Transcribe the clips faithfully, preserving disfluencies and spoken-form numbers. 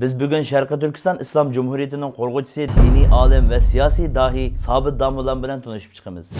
بىز بۈگۈن شەرقىي تۈركىستان ئىسلام جۇمھۇرىيىتىنىڭ قۇرغۇچىسى، دىنىي ئالىم ۋە سىياسىي داھىي سابىت داموللام بىلەن تونۇشۇپ چىقىمىز.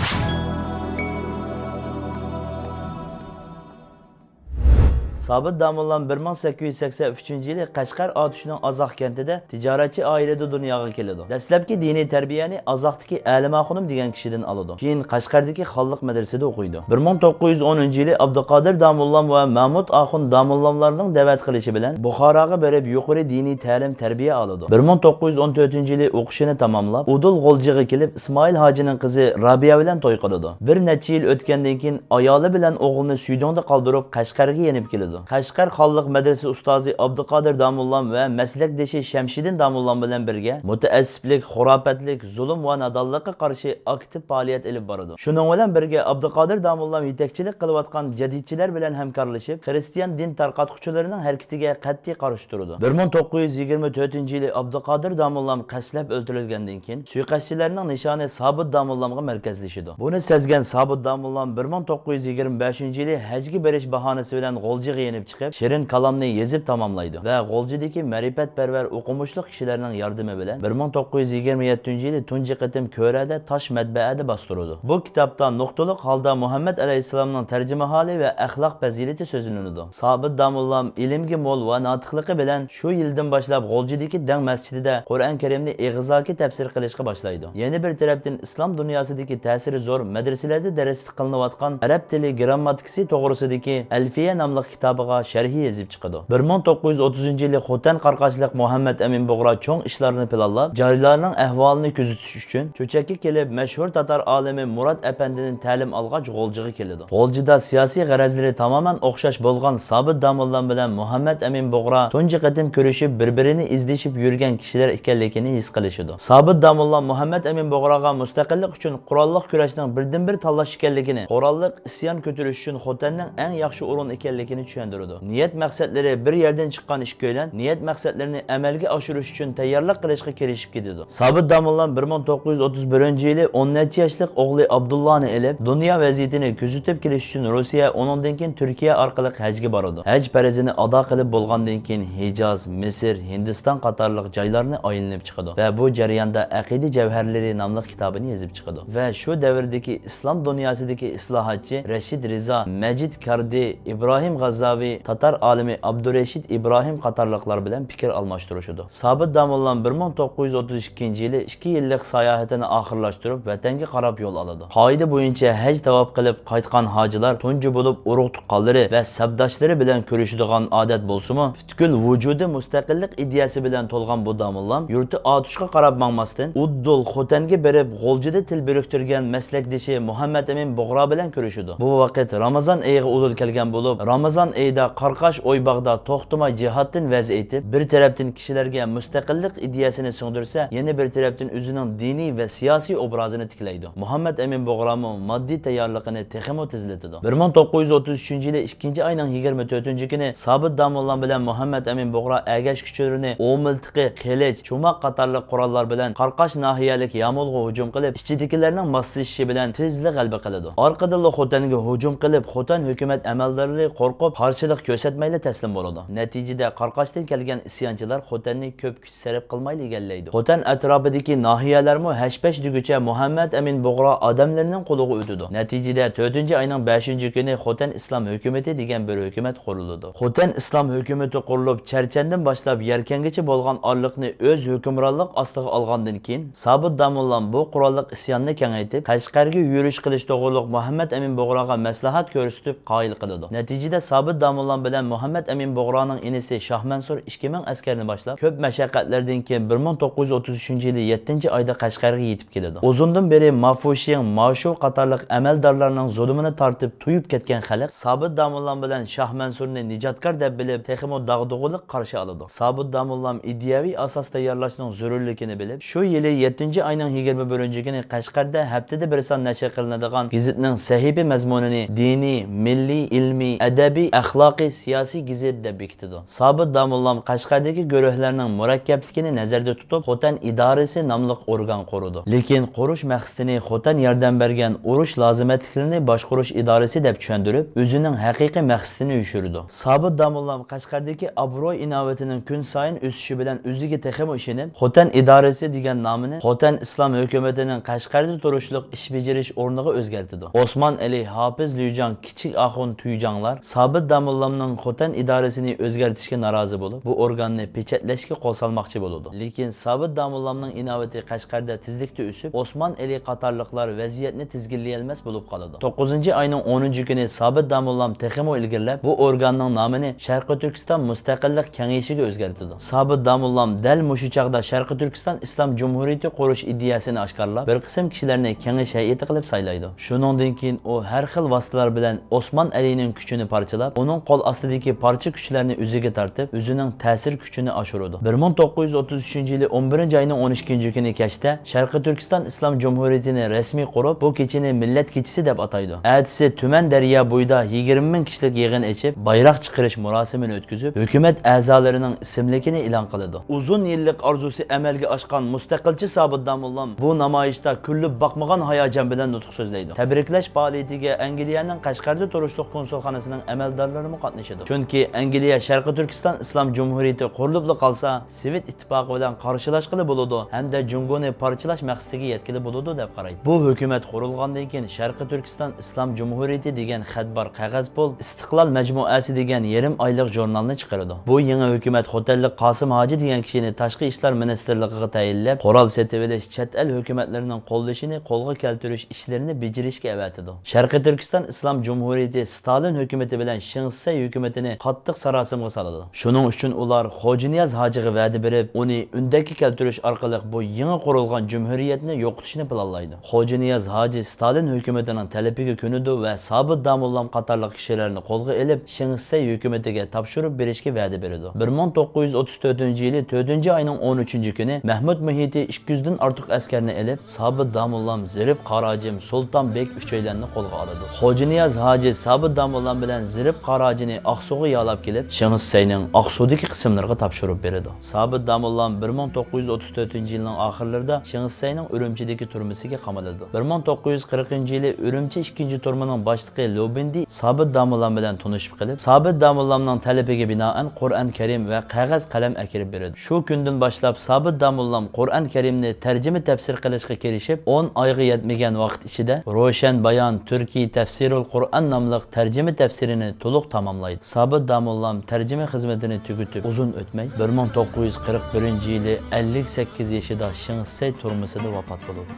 سابىت داموللام بىر مىڭ سەككىز يۈز سەكسەن ئۈچىنچى يىلى قەشقەر ئاتۇشنىڭ ئازاق كەنتىدە تىجارەتچى ئائىلىدە دۇنياغا كېلىدۇ. دەسلەپكى دىنىي تەربىيەنى ئازاقتىكى ئەلىم ئاخۇنۇم دېگەن كىشىدىن ئالىدۇ. كېيىن قەشقەردىكى خانلىق مەدرىسىدە ئوقۇيدۇ. بىر مىڭ توققۇز يۈز ئونىنچى يىلى ئابدۇقادىر داموللام ۋە مەمۇت ئاخۇن داموللاملارنىڭ دەۋەت قىلىشى بىلەن بۇخاراغا بېرىپ يۇقىرى دىنىي تەلىم تەربىيە ئالىدۇ. بىر مىڭ توققۇز يۈز ئون تۆتىنچى يىلى ئوقۇشىنى تاماملاپ، ئۇدۇل غۇلجىغا كېلىپ، ئىسمائىل ھاجىنىڭ قىزى رابىيە بىلەن توي قىلىدۇ. بىر نەچچە يىل ئۆتكەندىن كېيىن ئايالى بىلەن ئوغلىنى سۈيدۈڭدە قالدۇرۇپ، قەشقەرگە يېنىپ كېلىدۇ. قەشقەر خانلىق مەدرىسە ئۇستازى ئابدۇقادىر داموللام ۋە مەسلەكدىشى شەمشىدىن داموللام بىلەن بىرگە مۇتەئەسسىپلىك، خۇراپەتلىك، زۇلۇم ۋە نادانلىققا قارشى ئاكتىپ پائالىيەت ئېلىپ بارىدۇ. شۇنىڭ بىلەن بىرگە، ئابدۇقادىر داموللام يېتەكچىلىك قىلىۋاتقان جەدىدچىلەر بىلەن ھەمكارلىشىپ، خىرىستىيان دىن تارقاتقۇچىلىرىنىڭ ھەرىكىتىگە قەتئىي قارشى تۇرىدۇ. بىر مىڭ توققۇز يۈز يىگىرمە تۆتىنچى يىلى ئابدۇقادىر داموللام قەستلەپ ئۆلتۈرۈلگەندىن كېيىن، سۇيىقەستچىلەرنىڭ نىشانى سابىت داموللامغا مەركەزلىشىدۇ. بۇنى سەزگەن سابىت داموللام بىر مىڭ توققۇز يۈز يىگىرمە بەشىنچى يىلى ھەجگە بېرىش باھانىسى بىلەن غۇلجىغا يېنىپ چىقىپ، شېرىن كالامنى يېزىپ تاماملايدۇ ۋە غۇلجىدىكى مەرىپەتپەرۋەر ئوقۇمۇشلۇق كىشىلەرنىڭ ياردىمى بىلەن بىر مىڭ توققۇز يۈز يىگىرمە يەتتىنچى يىلى تۇنجى قېتىم كۆرەدە تاش مەتبەئەدە باستۇرىدۇ. بۇ كىتابتا نۇقتىلىق ھالدا مۇھەممەد ئەلەيھىسسالامنىڭ تەرجىمىھالى ۋە ئەخلاق پەزىلىتى سۆزلىنىدۇ. سابىت داموللام ئىلىمگە مول ۋە ناتىقلىقى بىلەن شۇ يىلدىن باشلاپ غۇلجىدىكى دەڭ مەسچىتىدە قۇرئان كەرىمنى ئېغىزاكى تەپسىر قىلىشقا باشلايدۇ. يەنە بىر تەرەپتىن، ئىسلام دۇنياسىدىكى تەسىرى زور مەدرىسىلەردە دەرسلىك قىلىنىۋاتقان ئەرەب تىلى گىرامماتىكىسى توغرىسىدىكى ئەلفىيە ناملىق كىتابىغا شەرھى يېزىپ چىقىدۇ. بىر مىڭ توققۇز يۈز ئوتتۇزىنچى يىلى خوتەن قاراقاشلىق مۇھەممەد ئەمىن بۇغرا چوڭ ئىشلارنى پىلانلاپ، جارىيلارنىڭ ئەھۋالىنى كۆزىتىش ئۈچۈن چۆچەككە كېلىپ، مەشھۇر تاتار ئالىمى مۇرات ئەپەندىدىن تەلىم ئالغاچ، غۇلجىغا كېلىدۇ. غۇلجىدا سىياسىي غەرەزلىرى تامامەن ئوخشاش بولغان سابىت داموللام بىلەن مۇھەممەد ئەمىن بۇغرا تۇنجى قېتىم كۆرۈشۈپ، بىر-بىرىنى ئىزدىشىپ يۈرگەن كىشىلەر ئىكەنلىكىنى ھېس قىلىشىدۇ. سابىت داموللام مۇھەممەد ئەمىن بۇغراغا مۇستەقىللىق ئۈچۈن قوراللىق كۈرەشنىڭ بىردىنبىر تاللاش ئىكەنلىكىنى، قوراللىق ئىسيان كۆتۈرۈش ئۈچۈن خوتەننىڭ ئەڭ ياخشى ئورۇن ئىكەنلىكىنى چۈشەندۈرىدۇ. نىيەت مەقسەتلىرى بىر يەردىن چىققان ئىككىيلەن نىيەت مەقسەتلىرىنى ئەمەلگە ئاشۇرۇش ئۈچۈن تەييارلىق قىلىشقا كىرىشىپ كېتىدۇ. سابىت داموللام بىر مىڭ توققۇز يۈز ئوتتۇز بىرىنچى يىلى ئون نەچچە ياشلىق ئوغلى ئابدۇللانى ئېلىپ، دۇنيا ۋەزىيىتىنى كۆزىتىپ كېلىش ئۈچۈن روسىيە، ئۇنىڭدىن كېيىن تۈركىيە ئارقىلىق ھەجگە بارىدۇ. ھەج پەرىزىنى ئادا قىلىپ بولغاندىن كېيىن، ھىجاز، مىسىر، ھىندىستان قاتارلىق جايلارنى ئايلىنىپ چىقىدۇ ۋە بۇ جەرياندا ئەقىدە جەۋھەرلىرى ناملىق كىتابىنى يېزىپ چىقىدۇ ۋە شۇ دەۋردىكى ئىسلام دۇنياسىدىكى ئىسلاھاتچى رەشىد رىزا، مەجىد كاردى، ئىبراھىم غاززاۋى، تاتار ئالىمى ئابدۇرەشىد ئىبراھىم قاتارلىقلار بىلەن پىكىر ئالماشتۇرۇشىدۇ. سابىت داموللام بىر مىڭ توققۇز يۈز ئوتتۇز ئىككىنچى يىلى ئىككى يىللىق ساياھىتىنى ئاخىرلاشتۇرۇپ، ۋەتەنگە قاراپ يول ئالىدۇ. قائىدە بويىچە ھەج تاۋاپ قىلىپ قايتقان ھاجىلار تۇنجى بولۇپ ئۇرۇق تۇغقانلىرى ۋە سەپداشلىرى بىلەن كۆرۈشىدىغان ئادەت بولسىمۇ، پۈتكۈل ۋۇجۇدى مۇستەقىللىق ئىدىيەسى بىلەن تولغان بۇ داموللام يۇرتى ئاتۇشقا قاراپ ماڭماستىن، ئۇدۇل خوتەنگە بېرىپ، غۇلجىدا تىل بىرىكتۈرگەن مەسلەكدىشى مۇھەممەد ئەمىن بۇغرا بىلەن كۆرۈشىدۇ. بۇ ۋاقىت رامىزان ئېيىغا ئۇدۇل كەلگەن بولۇپ، رامىزان ئېيىدا قاراقاش ئويباغدا توختىماي جىھادتىن ۋەز ئېيتىپ، بىر تەرەپتىن كىشىلەرگە مۇستەقىللىق ئىدىيەسىنى سىڭدۈرسە، يەنە بىر تەرەپتىن ئۆزىنىڭ دىنىي ۋە سىياسىي ئوبرازىنى تىكلەيدۇ. مۇھەممەد ئەمىن بۇغرامۇ ماددىي تەييارلىقىنى تېخىمۇ تېزلىتىدۇ. بىر مىڭ توققۇز يۈز ئوتتۇز ئۈچىنچى يىلى ئىككىنچى ئاينىڭ يىگىرمە تۆتىنچى كۈنى سابىت داموللام بىلەن مۇھەممەد ئەمىن بۇغرا ئەگەشكۈچىلىرىنى ئومىلتىقى، قىلىچ، چوماق قاتارلىق قوراللار بىلەن قاراقاش ناھىيەلىك يامۇلغا ھۇجۇم قىلىپ، ئىچىدىكىلەرنىڭ ماسلىشىشى بىلەن تېزلا غەلىبە قىلىدۇ. ئارقىدىنلا خوتەنگە ھۇجۇم قىلىپ، خوتەن ھۆكۈمەت ئەمەلدارلىرى قورقۇپ، قارشىلىق كۆرسەتمەيلا تەسلىم بولىدۇ. نەتىجىدە، قاراقاشتىن كەلگەن ئىسيانچىلار خوتەننى كۆپ كۈچ سەرپ قىلمايلا ئىگىلەيدۇ. خوتەن ئەتراپىدىكى ناھىيەلەرمۇ ھەش-پەش دېگۈچە مۇھەممەد ئەمىن بۇغرا ئادەملىرىنىڭ قولىغا ئۆتىدۇ. نەتىجىدە، تۆتىنچى ئاينىڭ بەشىنچى كۈنى خوتەن ئىسلام ھۆكۈمىتى دېگەن بىر ھۆكۈمەت قۇرۇلىدۇ. خوتەن ئىسلام ھۆكۈمىتى قۇرۇلۇپ، چەرچەندىن باشلاپ يەركەنگىچە بولغان ئارىلىقنى ئۆز ھۆكۈمرانلىق ئاستىغا ئالغاندىن كېيىن، سابىت داموللام بۇ قوراللىق ئىسياننى كېڭەيتىپ، قەشقەرگە يۈرۈش قىلىش توغرۇلۇق مۇھەممەد ئەمىن بۇغراغا مەسلىھەت كۆرسىتىپ، قايىل قىلىدۇ. نەتىجىدە، سابىت داموللام بىلەن مۇھەممەد ئەمىن بۇغرانىڭ ئىنىسى شاھ مەنسۇر ئىككى مىڭ ئەسكەرنى باشلاپ، كۆپ مەشەققەتلەردىن كېيىن، بىر مىڭ توققۇز يۈز ئوتتۇز ئۈچىنچى يىلى يەتتىنچى ئايدا قەشقەرگە يېتىپ كېلىدۇ. ئۇزۇندىن بېرى مافۇشىڭ، ماشۇ قاتارلىق ئەمەلدارلارنىڭ زۇلۇمىنى تارتىپ تويۇپ كەتكەن خەلق سابىت داموللام بىلەن شاھ مەنسۇرنى نىجاتكار دەپ بىلىپ، تېخىمۇ داغدۇغىلىق قارشى ئالىدۇ. سابىت داموللام ئىدىيەۋى ئاساس تەييارلاشنىڭ زۆرۈرلۈكىنى بىلىپ، شۇ يىلى يەتتىنچى ئاينىڭ يىگىرمە بىرىنچى كۈنى قەشقەردە ھەپتىدە بىر سان نەشر قىلىنىدىغان گېزىتنىڭ سەھىپە مەزمۇنىنى دىنىي، مىللىي، ئىلمىي، ئەدەبىي، ئەخلاقىي سىياسىي گېزىت دەپ بېكىتىدۇ. سابىت داموللام قەشقەردىكى گۆرۈھلەرنىڭ مۇرەككەپلىكىنى نەزەردە تۇتۇپ، خوتەن ئىدارىسى ناملىق ئورگان قۇرىدۇ. لېكىن قۇرۇش مەقسىتىنى خوتەن ياردەم بەرگەن ئۇرۇش لازىمەتلىكلىرىنى باشقۇرۇش ئىدارىسى دەپ چۈشەندۈرۈپ، ئۆزىنىڭ ھەقىقىي مەقسىتىنى يوشۇرىدۇ. سابىت داموللام قەشقەردىكى ئابرۇي-ئىناۋىتىنىڭ كۈنسايىن ئۆسۈشى بىلەن ئۆزىگە تېخىمۇ ئىشىنىپ، خوتەن ئىدارىسى دېگەن نامىنى خوتەن ئىسلام ھۆكۈمىتىنىڭ قەشقەردە تۇرۇشلۇق ئىش بېجىرىش ئورنىغا ئۆزگەرتىدۇ. ئوسمان ئەلى، ھاپىز لۈيجاڭ، كىچىك ئاخۇن تۈيجاڭلار سابىت داموللامنىڭ خوتەن ئىدارىسىنى ئۆزگەرتىشكە نارازى بولۇپ، بۇ ئورگاننى پېچەتلەشكە قول سالماقچى بولىدۇ. لېكىن سابىت داموللامنىڭ ئىناۋىتى قەشقەردە تېزلىكتە ئۆسۈپ، ئوسمان ئەلى قاتارلىقلار ۋەزىيەتنى تىزگىنلىيەلمەس بولۇپ قالىدۇ. توققۇزىنچى ئاينىڭ ئونىنچى كۈنى سابىت داموللام تېخىمۇ ئىلگىرىلەپ، بۇ ئورگاننىڭ نامىنى شەرقىي تۈركىستان مۇستەقىللىق كېڭىشىگە ئۆزگەرتىدۇ. سابىت داموللام دەل مۇشۇ چاغدا شەرقىي تۈركىستان ئىسلام جۇمھۇرىيىتى قۇرۇش ئىدىيەسىنى ئاشكارىلاپ، بىر قىسىم كىشىلەرنى كېڭەش ھەيئىتى قىلىپ سايلايدۇ. شۇنىڭدىن كېيىن ئۇ ھەر خىل ۋاسىتىلەر بىلەن ئوسمان ئەلىنىڭ كۈچىنى پارچىلاپ، ئۇنىڭ قول ئاستىدىكى پارچە كۈچلەرنى ئۆزىگە تارتىپ، ئۆزىنىڭ تەسىر كۈچىنى ئاشۇرىدۇ. بىر مىڭ توققۇز يۈز ئوتتۇز ئۈچىنچى يىلى ئون بىرىنچى ئاينىڭ ئون ئىككىنچى كۈنى كەچتە شەرقىي تۈركىستان ئىسلام جۇمھۇرىيىتىنى رەسمىي قۇرۇپ، بۇ كېچىنى مىللەت كېچىسى دەپ ئاتايدۇ. ئەتىسى تۈمەن دەريا بويىدا يىگىرمە مىڭ كىشىلىك يىغىن ئېچىپ، بايراق چىقىرىش مۇراسىمىنى ئۆتكۈزۈپ، ھۆكۈمەت ئەزالىرىنىڭ ئىسىملىكىنى ئېلان قىلىدۇ. ئۇزۇن يىللىق ئارزۇسى ئەمەلگە ئاشقان مۇستەقىلچى سابىت داموللام بۇ نامايىشتا كۈلۈپ باقمىغان ھاياجان بىلەن نۇتۇق سۆزلەيدۇ. تەبرىكلەش پائالىيىتىگە ئەنگلىيەنىڭ قەشقەردە تۇرۇشلۇق كونسۇلخانىسىنىڭ ئەمەلدارلىرىمۇ قاتنىشىدۇ. چۈنكى ئەنگلىيە شەرقىي تۈركىستان ئىسلام جۇمھۇرىيىتى قۇرۇلۇپلا قالسا، سوۋېت ئىتتىپاقى بىلەن قارشىلاشقىلى بولىدۇ ھەمدە جۇڭگونى پارچىلاش مەقسىتىگە يەتكىلى بولىدۇ دەپ قارايدۇ. بۇ ھۆكۈمەت قۇرۇلغاندىن كېيىن شەرقىي تۈركىستان ئىسلام جۇمھۇرىيىتى دېگەن خەت بار قەغەز پۇل، ئىستىقلال مەجمۇئەسى دېگەن يېرىم ئايلىق ژۇرنالنى چىقىرىدۇ. بۇ يېڭى ھۆكۈمەت خوتەنلىك قاسىم ھاجى دېگەن كىشىنى تاشقى ئىشلار مىنىستىرلىقىغا تەيىنلەپ، قورال سېتىۋېلىش، چەت ئەل ھۆكۈمەتلىرىنىڭ قوللىشىنى قولغا كەلتۈرۈش ئىشلىرىنى بېجىرىشكە ئەۋەتىدۇ. شەرقىي تۈركىستان ئىسلام جۇمھۇرىيىتى ستالىن ھۆكۈمىتى بىلەن شېڭ شىسەي ھۆكۈمىتىنى قاتتىق ساراسىمىغا سالىدۇ. شۇنىڭ ئۈچۈن ئۇلار خوجانىياز ھاجىغا ۋەدە بېرىپ، ئۇنى ئۈندەككە كەلتۈرۈش ئارقىلىق بۇ يېڭى قۇرۇلغان جۇمھۇرىيەتنى يوقىتىشنى پىلانلايدۇ. خوجانىياز ھاجى ستالىن ھۆكۈمىتىنىڭ تەلىپىگە كۆنىدۇ ۋە سابىت داموللام قاتارلىق كىشىلەرنى قولغا ئېلىپ، شېڭ شىسەي ھۆكۈمىتىگە تاپشۇرۇپ بېرىشكە ۋەدە بېرىدۇ. بىر مىڭ توققۇز يۈز ئوتتۇز تۆتىنچى يىلى تۆتىنچى ئاينىڭ ئون ئۈچىنچى كۈنى مەھمۇد مۇھىتى ئىككى يۈزدىن ئارتۇق ئەسكەرنى ئېلىپ، سابىت داموللام، زېرىپ قاراجىم، سۇلتان بەگ ئۈچەيلەننى قولغا ئالىدۇ. خوجانىياز ھاجى سابىت داموللام بىلەن زېرىپ قاراجىنى ئاقسۇغا يالاپ كېلىپ، شېڭ شىسەينىڭ ئاقسۇدىكى قىسىملىرىغا تاپشۇرۇپ بېرىدۇ. سابىت داموللام بىر مىڭ توققۇز يۈز ئوتتۇز تۆتىنچى يىلنىڭ ئاخىرلىرىدا شېڭ شىسەينىڭ ئۈرۈمچىدىكى تۈرمىسىگە قامىلىدۇ. بىر مىڭ توققۇز يۈز قىرىقىنچى يىلى ئۈرۈمچى ئىككىنچى تۈرمىنىڭ باشلىقى لوبىندى سابىت داموللام بىلەن تونۇشۇپ قېلىپ، سابىت داموللامنىڭ تەلىپىگە بىنائەن قۇرئان كەرىم ۋە قەغەز قەلەم ئەكىرىپ بېرىدۇ. شۇ كۈندىن باشلاپ سابىت داموللام قۇرئان كەرىمنى تەرجىمە تەپسىر قىلىشقا كىرىشىپ، ئون ئايغا يەتمىگەن ۋاقىت ئىچىدە روشەن بايان تۈركىي تەفسىرۇل قۇرئان ناملىق تەرجىمە تەپسىرىنى تولۇق تاماملايدۇ. سابىت داموللام تەرجىمە خىزمىتىنى تۈگىتىپ ئۇزۇن ئۆتمەي، بىر مىڭ توققۇز يۈز قىرىق بىرىنچى يىلى ئەللىك سەككىز يېشىدا شېڭ شىسەي تۈرمىسىدە ۋاپات بولىدۇ.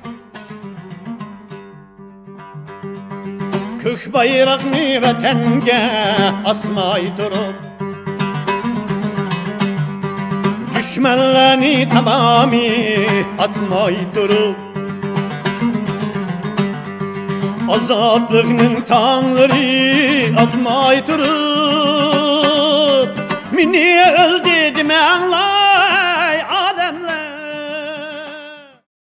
كۆك بايراقنى ۋەتەنگە ئاسماي تۇرۇپ، دۈشمەنلەرنى تامامى ئاتماي تۇرۇپ، ئازادلىقنىڭ تاڭلىرى ئاتماي تۇرۇپ، مېنى ئۆلدى دېمەڭلار.